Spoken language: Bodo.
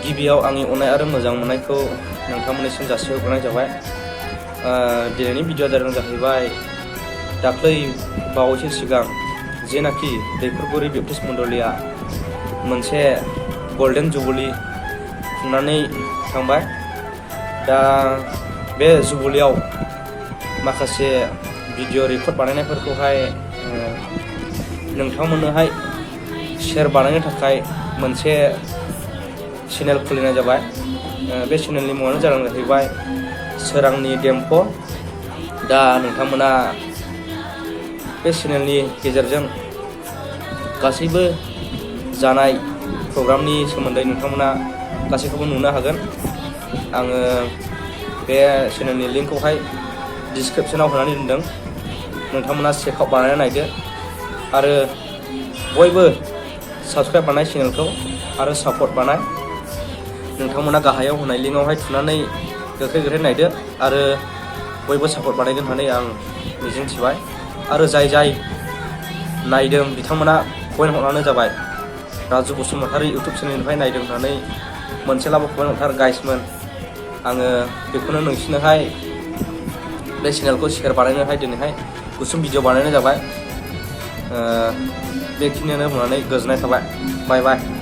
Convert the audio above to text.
गिबियाव आंनि अननाय आरो मोजां मोननायखौ नोंथांमोननिसिम जासिहरग्रोनाय जाबाय। दिनैनि भिडिअआ जाहैबाय दाख्लै बावैसो सिगां जेनाखि दैखरगुरि बेप्टिस्ट मण्डलिया मोनसे गल्डेन जुबुलि खुंनानै थांबाय। दा बे जुबुलियाव माखासे भिडिअ रेकर्ड बानायनायफोरखौहाय नोंथांमोननोहाय शेयार बानायनो थाखाय मोनसे चेनेल खुलिनाय जाबाय। बे चेनेलनि मुङानो जाहैबाय सोरांनि डेम्प'। दा नोंथांमोना बे चेनेलनि गेजेरजों गासैबो जानाय प्रग्रामनि सोमोन्दै नोंथांमोना गासैखौबो नुनो हागोन। आङो बे चेनेलनि लिंकखौहाय डिसक्रिपसनाव होनानै दोनदों। नोंथांमोना चेकआउट बानायना नायदो आरो बयबो साबस्क्राइब बानाय चेनेलखौ आरो सापर्ट बानाय। नोंथांमोना गाहायाव होनाय लिंकआवहाय थुनानै गोख्रै नायदो आरो बयबो सापर्ट बानायगोन होननानै आं मिजिंथिबाय। आरो जाय नायदों बिथांमोना कमेन्ट हरनानै जाबाय राजु बसुमतारी इउटुब चेनेलनिफ्राय नायदों होननानै मोनसेब्लाबो कमेन्ट हरथार गाइसमोन। आङो बेखौनो नोंसिनोहाय बे चेनेलखौ शेयार बानायनोहाय दिनैहाय गुसुं भिडिअ बानायनाय जाबाय। बेखिनियानो बुंनानै गोजोननाय थाबाय। बाय बाय।